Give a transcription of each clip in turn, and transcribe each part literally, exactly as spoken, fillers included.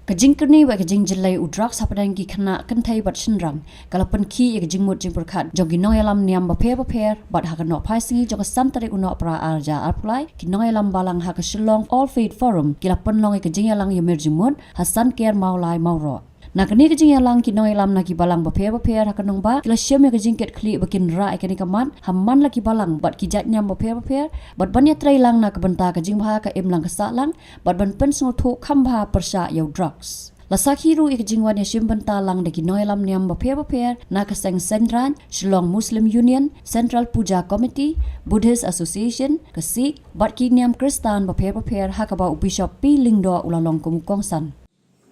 Ka jingkyrni bad ka jingjyllei u drugs hapdeng ki khynnah kynthei bad shynrang ka la pynkhih ïa ka jingmut jingpyrkhat jong ki nongïalam niam bapher bapher, bad ha ka nohphai sngi jong ka san tarik u Nohprah arhajar arphew lai, ki nongïalam balang ha ka Shillong All Faith Forum ki la pynlong ïa ka jingïalang ïamir jingmut ha Sanker Mawlai Mawroh. Na kane ka jingïalang, ki nongïalam na ki balang bapher bapher ha ka nongbah ki la shim ïa ka jingkitkhlieh ba kin rah ïa kane ka mat ha man la ki balang bad ki jait niam bapher bapher, bad ban ïatreilang na ka bynta ka jingbha ka imlang ka sahlang, bad ban pynsngewthuh kham bha pyrshah ïa u drugs. La sakhi ruh ïa ka jingwan ïashim bynta lang da ki nongïalam niam bapher bapher na ka seng Seiñraij, Shillong Muslim Union, Central Puja Committee, Buddhist Association, ka Sikh, bad ki niam Khristan bapher bapher, ha kaba u Bishop P Lyngdoh u la long kum u kongsan.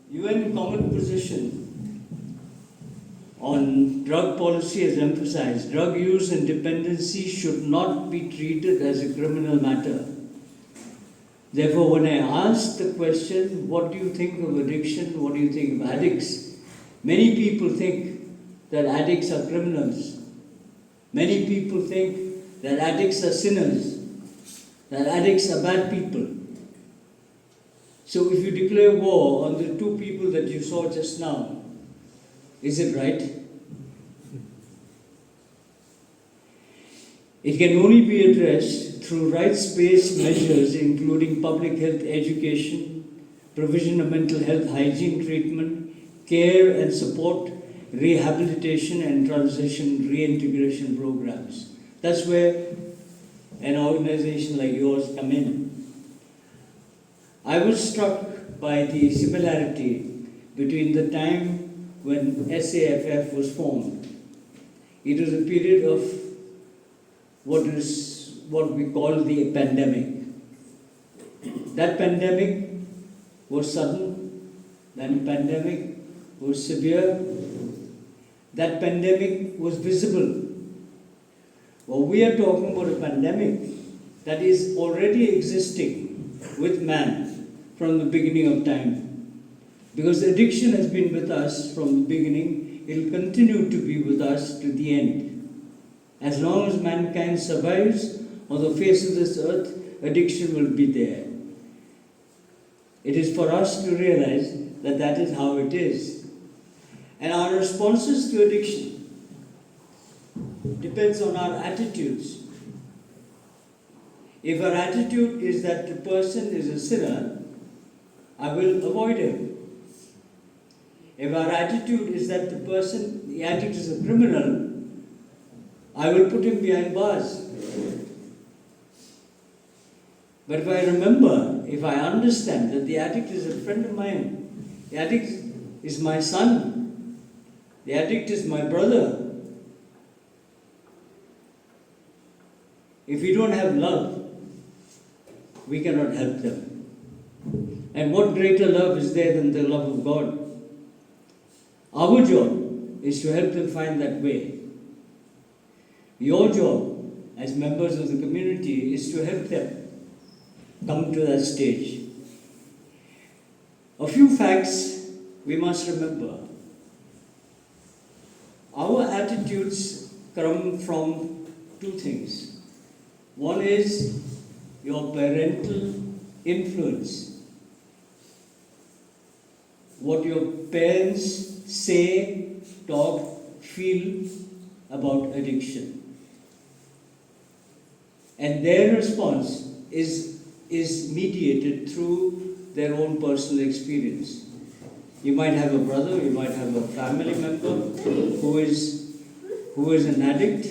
U N common position on drug policy has emphasized drug use and dependency should not be treated as a criminal matter. Therefore, when I ask the question, "What do you think of addiction? What do you think of addicts?" many people think that addicts are criminals. Many people think that addicts are sinners, that addicts are bad people. So if you declare war on the two people that you saw just now, is it right? It can only be addressed through rights-based measures, including public health education, provision of mental health hygiene treatment, care and support, rehabilitation and transition reintegration programs. That's where an organization like yours come in. I was struck by the similarity between the time when S A F F was formed. It was a period of what is, what we call the pandemic. That pandemic was sudden, that pandemic was severe, that pandemic was visible. Well, we are talking about a pandemic that is already existing with man from the beginning of time. Because addiction has been with us from the beginning, it'll continue to be with us to the end. As long as mankind survives on the face of this earth, addiction will be there. It is for us to realize that that is how it is. And our responses to addiction depends on our attitudes. If our attitude is that the person is a sinner, I will avoid him. If our attitude is that the person, the addict is a criminal, I will put him behind bars. But if I remember, if I understand that the addict is a friend of mine, the addict is my son, the addict is my brother, if we don't have love, we cannot help them. And what greater love is there than the love of God? Our job is to help them find that way. Your job as members of the community is to help them come to that stage. A few facts we must remember. Our attitudes come from two things. One is your parental influence. What your parents say, talk, feel about addiction. And their response is, is mediated through their own personal experience. You might have a brother, you might have a family member who is, who is an addict,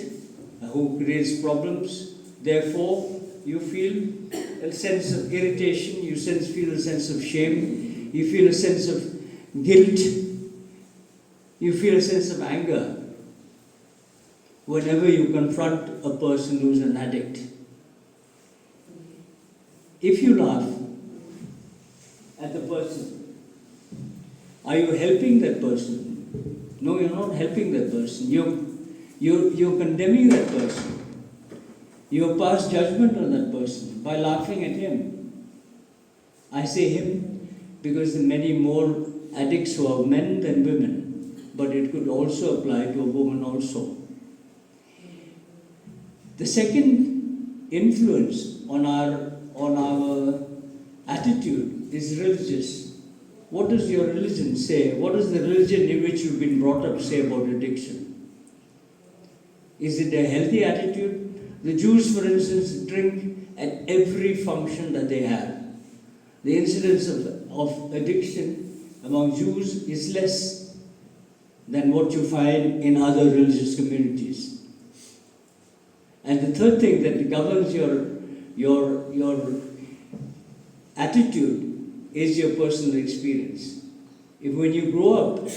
uh, who creates problems. Therefore, you feel a sense of irritation, you sense, feel a sense of shame, you feel a sense of guilt, you feel a sense of anger whenever you confront a person who's an addict. If you laugh at the person, are you helping that person? No, you're not helping that person. You're, you're, you're condemning that person. You pass judgment on that person by laughing at him. I say him because there are many more addicts who are men than women, but it could also apply to a woman also. The second influence on our, on our attitude is religious. What does your religion say? What does the religion in which you've been brought up say about addiction? Is it a healthy attitude? The Jews, for instance, drink at every function that they have. The incidence of, of addiction among Jews is less than what you find in other religious communities. And the third thing that governs your, your, your attitude is your personal experience. If when you grow up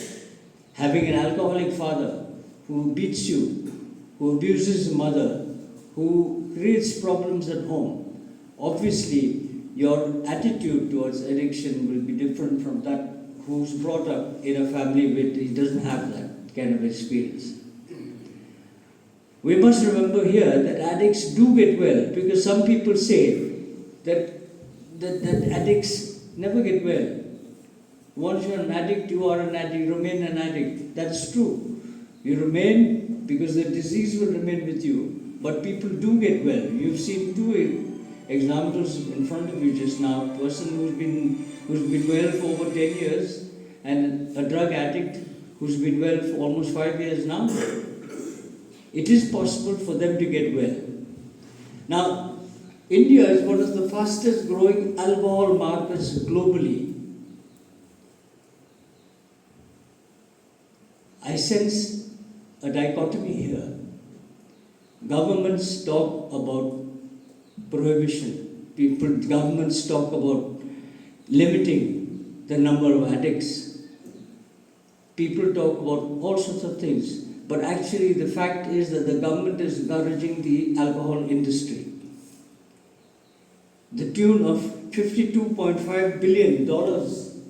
having an alcoholic father who beats you, who abuses his mother, who creates problems at home, obviously your attitude towards addiction will be different from that who's brought up in a family where he doesn't have that kind of experience. We must remember here that addicts do get well, because some people say that, that, that addicts never get well. Once you're an addict, you are an addict, you remain an addict. That's true. You remain because the disease will remain with you. But people do get well. You've seen two e-, examples in front of you just now. A person who's been, who's been well for over ten years, and a drug addict who's been well for almost five years now. It is possible for them to get well. Now, India is one of the fastest growing alcohol markets globally. I sense a dichotomy here. Governments talk about prohibition. People, governments talk about limiting the number of addicts. People talk about all sorts of things. But actually, the fact is that the government is encouraging the alcohol industry. The tune of fifty-two point five billion dollars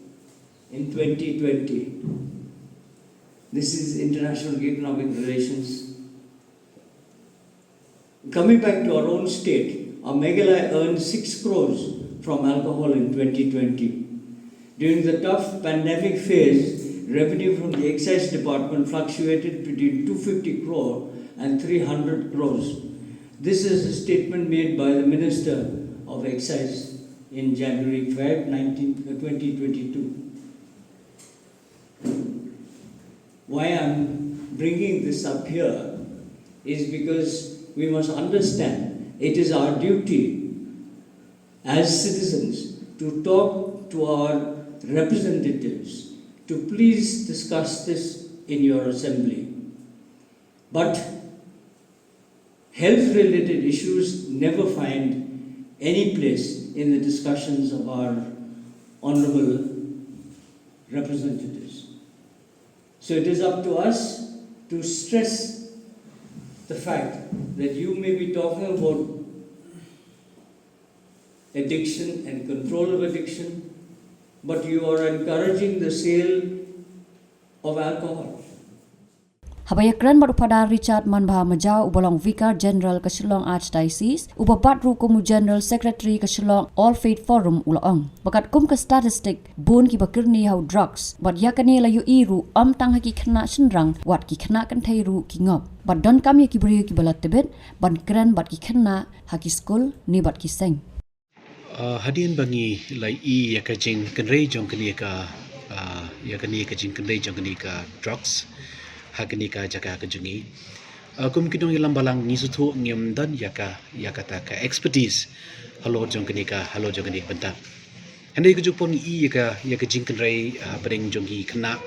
in twenty twenty. This is international economic relations. Coming back to our own state, our Meghalaya earned six crores from alcohol in twenty twenty. During the tough pandemic phase, revenue from the excise department fluctuated between two fifty crore and three hundred crores. This is a statement made by the Minister of Excise in January five, nineteen, uh, twenty twenty-two. Why I'm bringing this up here is because we must understand it is our duty as citizens to talk to our representatives to please discuss this in your assembly. But health related issues never find any place in the discussions of our honorable representatives. So it is up to us to stress the fact that you may be talking about addiction and control of addiction, but you are encouraging the sale of alcohol. Haba ïakren bad u Phadar Richard Manbha Majaw uba long Vicar General ka Shillong Archdiocese, uba bat ruh kum u General Secretary ka Shillong All Faith Forum u la ong ba katkum ka statistic bun kiba kyrni ha u drugs, bad ïa kane la ïohi ruh ym tang ha ki khynnah shynrang wat ki khynnah kynthei ruh ki ngop. Bad donkam ïa ki briew kiba la tbit ban kren bad ki khynnah ha ki skul ne bad ki seng. Uh, hadien ba ngi la ïohi ïa ka jingkynrei jong kane ka uh, ïa kane ka jingkynrei jong kane ka drugs ha kane ka jaka ka jong ngi. Uh, kum ki nongïalam balang ngi sngewthuh ngim don ïa ka ïa kata ka expertise halor jong kane ka halor jong kane ka bynta. Hynrei ka jingpon ngi ïohi ïa ka ïa ka jingkynrei uh, hapdeng jong ki khynnah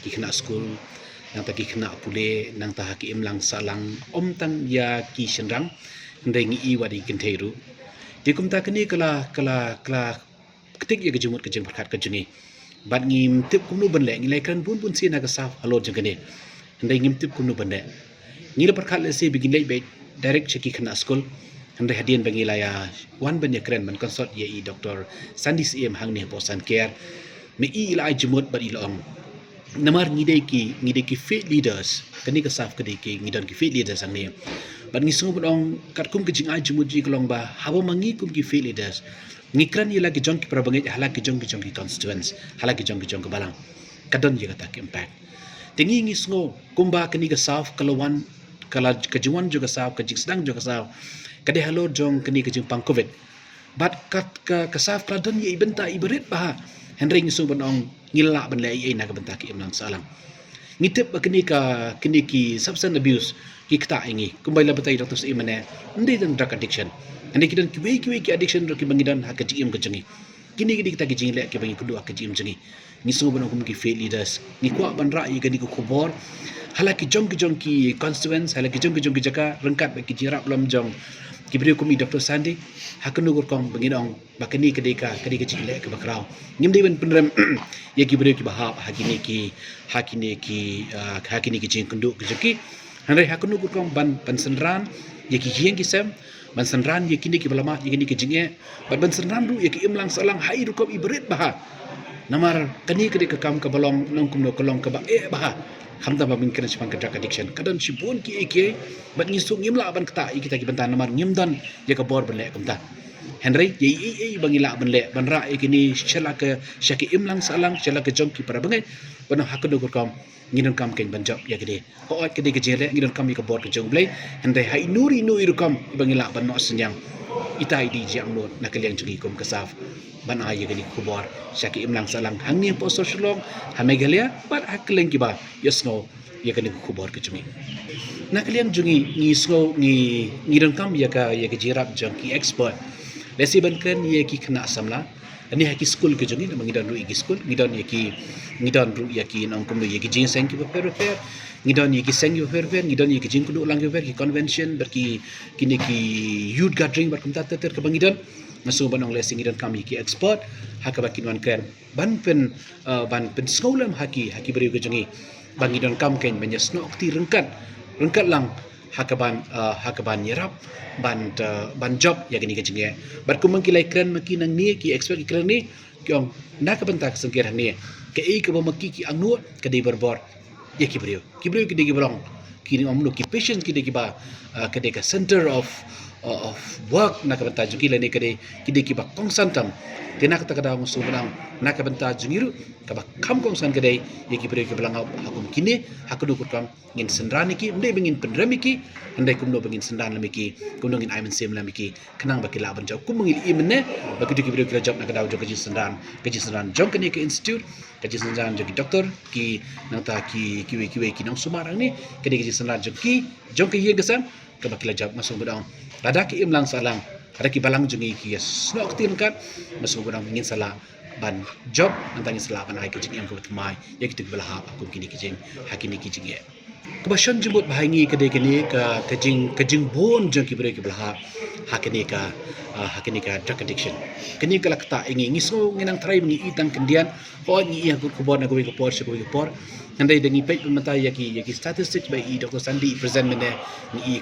ki khynnah skul nangta ki khynnah pule nangta ha ki imlang sahlang ym tang ïa ki shynrang. Hynrei ngi ïohi wat ïa ki kynthei ruh. Te kumta kane ka la ka la ka la ktik ïa ka jingmut ka jingpyrkhat ka jong ngi. Bad ngim tip kumno ban leh, ngi la ïakren bun bun sien ha ka saf halor jong kane. Hynrei ngim tip kumno ban leh. Ngi la pyrkhat lehse ba ngin leit beit direct sha ki khynnah skul. Hynrei hadien ba ngi la ïa wan ban ïakren ban consult ïa i Doctor Sandy Syiem hangne hapoh Sunker. Me i la ai jingmut bad i la ong. Namar ngi dei ki ngi dei ki faith leaders, kane ka saf ka dei ki ngi don ki faith leaders hangne. Bad ngi sngew ban ong katkum ka jingai jingmut jong i ka long ba haba ma ngi kum ki faith leaders ngi kren ïa la ki jong ki para bangeit ha la ki jong ki jong ki constituents, ha la ki jong ki jong ki balang, ka don ïa kata ki impact. Te ngi ngi sngew kumba kane ka saf ka la wan ka la ka jingwan jong ka saf, ka jingsdang jong ka saf ka dei halor jong kane ka jingpang covid. Bad ka ka ka saf ka la don ïa i bynta i barit bha. Hynrei ngi sngew ban ong ngi lah ban leh ei ei na ka bynta ki imlang sahlang. Ngi tip ba kine ka, kine ki substance abuse ki ktah ïa ngi, kumba la batai Doctor Syiem mynne, ym dei tang drug addiction. Hynrei ki don kiwei kiwei ki addiction ruh kiba ngi don ha ka jingim ka jong ngi. Kine ki dei kita ki jingleh kiba ngi kynduh ha ka jingim jong ngi. Ngi sngew ban ong kum ki failed leaders. Ngi kwah ban rah ïa kane ka khubor ha la ki jong ki jong ki constituents, ha la ki jong ki jong ki jaka, ryngkat bad ki jingïarap lem jong ki briew kum i Doctor Sandy, ha kano ka rukom ba ngin ong ba kane ka dei ka, ka dei ka jingleh kaba khraw. Ngim dei ban pynrem ïa ki briew kiba hap ha kine ki, ha kine ki, ah, ha kine ki jingkynduh ki jong ki. Hynrei ha kano ka rukom ban, ban synran ïa ki ïing ki sem, ban synran ïa kine kiba la mad ïa kine ki jingeh, bad ban synran ruh ïa ki imlang sahlang ha i rukom iba rit bha. Namar kane ka dei ka kam kaba long, nang kumno, ka long kaba eh bha. Khamtam ba ngin kren shaphang ka drug addiction, ka don shibun kiei kiei, bad ngi sngew ngim lah ban ktah ïa kita ki bynta namar ngim don ïa ka bor ban leh kumta. Hynrei ïa ei ei ba ngi lah ban leh, ban rah ïa kine sha la ka, sha ki imlang sahlang, sha la ka jong ki para bangeit, ban ha kano ka rukom ngi donkam kein ban jop ïa kane. Hooid ka dei ka jingleh, ngi donkam ïa ka bor ka jong U Blei. Hynrei ha ino ino i rukom iba ngi lah ban noh synñiang, ita i dei jingangnud na ka liang jong ngi kum ka SAFE ban ai ïa kane ka khubor sha ki imlang sahlang hangne hapoh Shillong, ha Meghalaya bad ha kylleng kiba ïohsngew ïa kane ka khubor ka jong ngi. Na ka liang jong ngi, ngi sngew ngi, ngi donkam ïa ka, ïa ka jingïarap jong ki expert. Lehse ban kren ïa ki khynnah samla, lane ha ki skul ki jong ngi, namar ngi don ruh ïa ki skul, ngi don ïa ki, ngi don ruh ïa ki, nang kumno, ïa ki jingïaseng kiba pher bapher, ngi don ïa ki seng kiba pher bapher, ngi don ïa ki jingkynduh lang kiba pher, ki convention bad ki, kine ki youth gathering bad kumta ter ter kaba ngi don. Nga sngew ban ong lehse ngi donkam ïa ki expert ha kaba kin wan kren ban pyn, eh, ban pynsngewlem ha ki, ha ki briew ki jong ngi ba ngi donkam kein ban ïasnoh kti ryngkat, ryngkat lang ha kaban, eh, ha kaban ïarap ban, eh, ban jop ïa kane ka jingeh. Bad kumba ki la ïakren ma ki nangne, ki expert ki kren nangne, ki ong na ka bynta ka seng ker hangne, kaei kaba ma ki ki angnud ka dei barabor ïa ki briew. Ki briew ki dei kiba long, ki ong kumno, ki patient ki dei kiba, eh, ki dei ka center of, eh, of work na ka bynta jong ki, lane ki dei, ki dei kiba kongsan tam. Te na kata ka daw nga sngew ban ong na ka bynta jong ngi ruh kaba kham kongsan ka dei ïa ki briew kiba la ngop ha kum kine, ha kano ka rukom ngin synran ïa ki, ym dei ba ngin pynrem ïa ki, hynrei kumno ba ngin synran lem ïa ki, kumno ngin ai mynsiem lem ïa ki, khnang ba ki lah ban jop. Kumba ngi la ïohi mynne ba kito ki briew ki la jop na ka daw jong ka jingsynran, ka jingsynran jong kane ka institute, ka jingsynran jong ki doktor, ki nangta ki, kiwei kiwei ki nongsumar hangne, kane ka jingsynran jong ki, jong ka ïing ka sem, kaba ki la jop. Nga sngew ban ong lada ki imlang sahlang, lada ki balang jong ngi ki ïasnoh kti ryngkat, nga sngew ban ong ngin sa lah ban jop, nangta ngin sa lah ban ai ka jingim kaba thymmai ïa kito kiba la hap ha kum kine ki jing, ha kine ki jingeh. Kaba shon jingmut bha ïa ngi ka dei kane ka, ka jing, ka jingbun jong ki briew kiba la hap ha kane ka, ah, ha kane ka drug addiction. Kane ka la ktah ïa ngi, ngi sngew ngi nang tharai ba ngi i tang khyndiat, hooid ngi i ha ka khubor na kawei ka por sha kawei ka por. Hynrei da ngi peit ban mynta ïa ki, ïa ki statistics ba i Doktor Sandy i present mynne, ngi i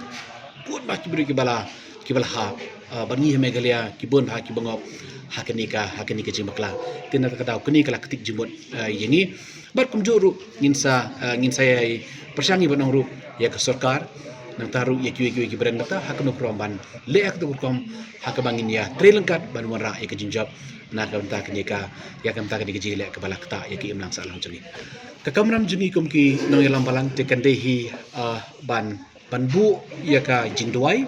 bun bha ki briew kiba la, kiba la hap, ah, bad ngi ha Meghalaya ki bun bha kiba ngop ha kane ka, ha kane ka jingbakla. Te na kata ka daw kane ka la ktik jingmut, ah, ïa ngi. Bad kumjuh ruh ngin sa, ah, ngin sa ïai pyrshang ïa ban ong ruh ïa ka sorkar, nangta ruh ïa kiwei kiwei ki briew nangta ha kano ka rukom ban leh ha kano ka rukom ha kaba ngin ïatrei ryngkat ban wanrah ïa ka jingjop na ka bynta kane ka, ïa ka bynta kane ka jingleh kaba la ktah ïa ki imlang sahlang jong ngi. Ka kamram jong ngi kum ki nongïalam balang te kan dei hi, ah, ban, ban buh ïa ka jingduwai,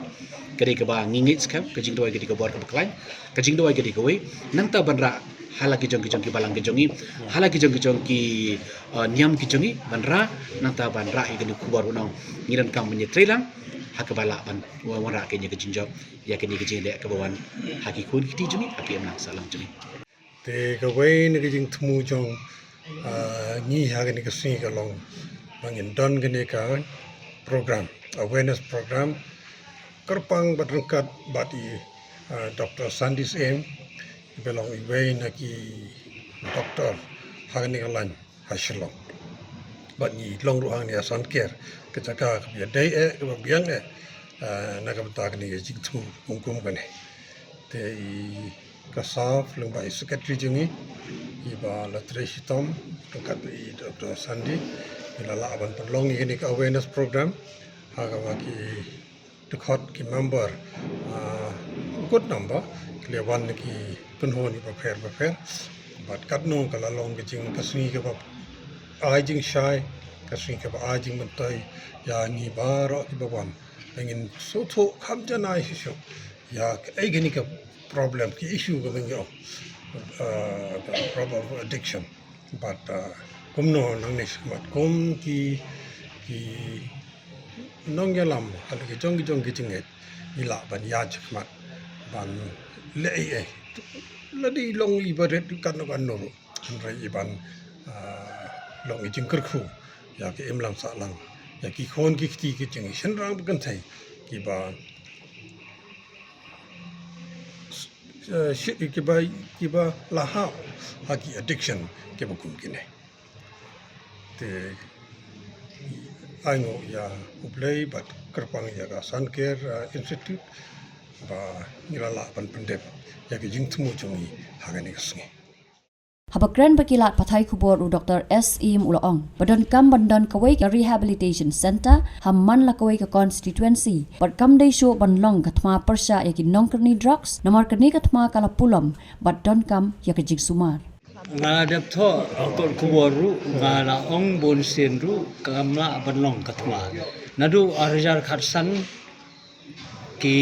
ka dei kaba ngi ngeit skhem, ka jingduwai ka dei ka bor kaba khlaiñ, ka jingduwai ka dei kawei, nangta ban rah ha la ki jong ki jong ki balang ki jong ngi, ha la ki jong ki jong ki, uh, niam ki jong ngi, ban rah, nangta ban rah ïa kane ka khubor ban ong ngi donkam ban ïatrei lang ha kaba lah ban wa-, wanrah ïa kane ka jingjop ïa kane ka jingleh kaba wan ha ki khun ki kti jong ngi, ha ki imlang sahlang jong ngi. Te kawei na ka jingthmu jong, ah, ngi ha kane ka sngi ka long ba ngin don kane ka program, awareness program, kyrpang bad ryngkat bad i, ah, Doktor Sandy Syiem, iba long iwei na ki doktor ha kane ka lain ha Shillong. Bad ngi long ruh hangne ha Sandker, ka jaka kaba ïadei eh, kaba biang eh, ah, na ka bynta kane ka jingthmu kum kum kane. Te i ka SAFE lyngba i secretary jong ngi, iba la trei shitom ryngkat i Doktor Sandy, ngi la lah ban pynlong ïa kane ka awareness program ha kaba ki dkhot ki member, ah, good number, ki la wan na ki kynhun kiba pher bapher. Bad katno ka la long ka jing, ka sngi kaba ai jingshai, ka sngi kaba ai jingmyntoi ïa ngi baroh kiba wan. Ba ngin sngewthuh kham janai shisha ïa kaei kane ka problem, ka issue kaba ngi ong. Uh, problem of addiction. But uh, kumno nangne shakhmat kum ki ki nongïalam ha la ki jong ki jong ki jingngeit, ngi lah ban ïaid shakhmat ban leh ei ei, lada i long iba rit katno katno ruh, hynrei i ban uh, long i jingkyrkhu ïa ki imlang sahlang, ïa ki khun ki kti ki jingshynrang ba kynthei kiba uh, shi- kiba kiba la hap ha ki addiction kiba kum kine. Te ai nguh ïa U Blei bad kyrpang ïa ka Sankar uh, Institute ba ngi la lah ban pyndep ïa ki jingthmu jong ngi ha kane ka sngi. Haba kren bad ki lad pathai khubor, u Doktor S Syiem u la ong ba donkam ban don kawei ka rehabilitation centre ha man la kawei ka constituency bad kam dei shuh ban long ka thma pyrshah ïa ki nongkyrni drugs, namar kane ka thma ka la pulom bad donkam ïa ka jingsumar. Nga la dep thoh ha kot khubor ruh, nga la ong bunsien ruh kam lah ban long ka thma. Naduh ar hajar khatsan ki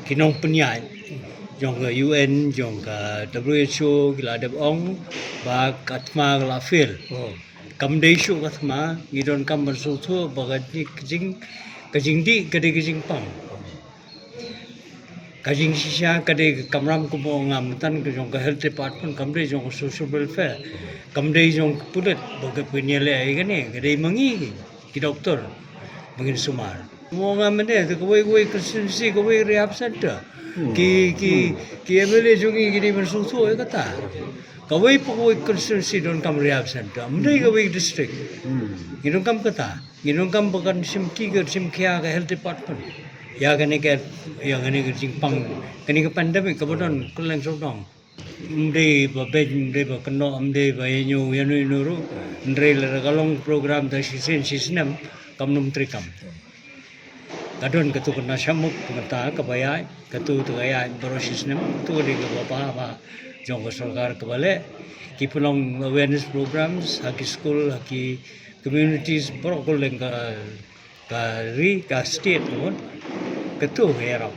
ki nongpynïaid jong ka U N, jong ka W H O ki la dep ong ba ka thma ka la fail. Kam dei shuh ka thma, ngi donkam ban sngewthuh ba ka jing ka jingdih ka dei ka jingpang. Ka jingshisha ka dei ka kamram, kumba ong nga mynta, ka jong ka health department, kam dei jong ka social welfare, kam dei jong ka pulit ba ka pynïaleh ïa kane, ka dei ma ngi ki doktor ba ngin sumar. Kumba ong nga mynne, te kawei kawei constituency kawei rehab center. Ki ki ki M L A jong ngi ki dei ban sngewthuh ïa kata. Kawei pa kawei constituency donkam rehab center, ym dei kawei district. Ngi donkam kata. Ngi donkam ba kan shim ki, ka shim khia ka health department ïa kane ka, ïa kane ka jingpang, kane ka pandemic kaba don kylleng sawdong. Ym dei ba beiñ, ym dei ba kynnoh, ym dei ba ïa ñiew ïano ïano ruh. Hynrei lada ka long program tang shisien shisnem, kam nym treikam. Ka don katu ka na shamuk mynta kaba ïaid, katu te ka ïaid baroh shisnem, katu ka dei kaba bha bha jong ka sorkar kaba leh. Ki pynlong awareness programs ha ki skul, ha ki communities baroh kylleng ka ka ri, ka state, kumno. Katu ka ïarap.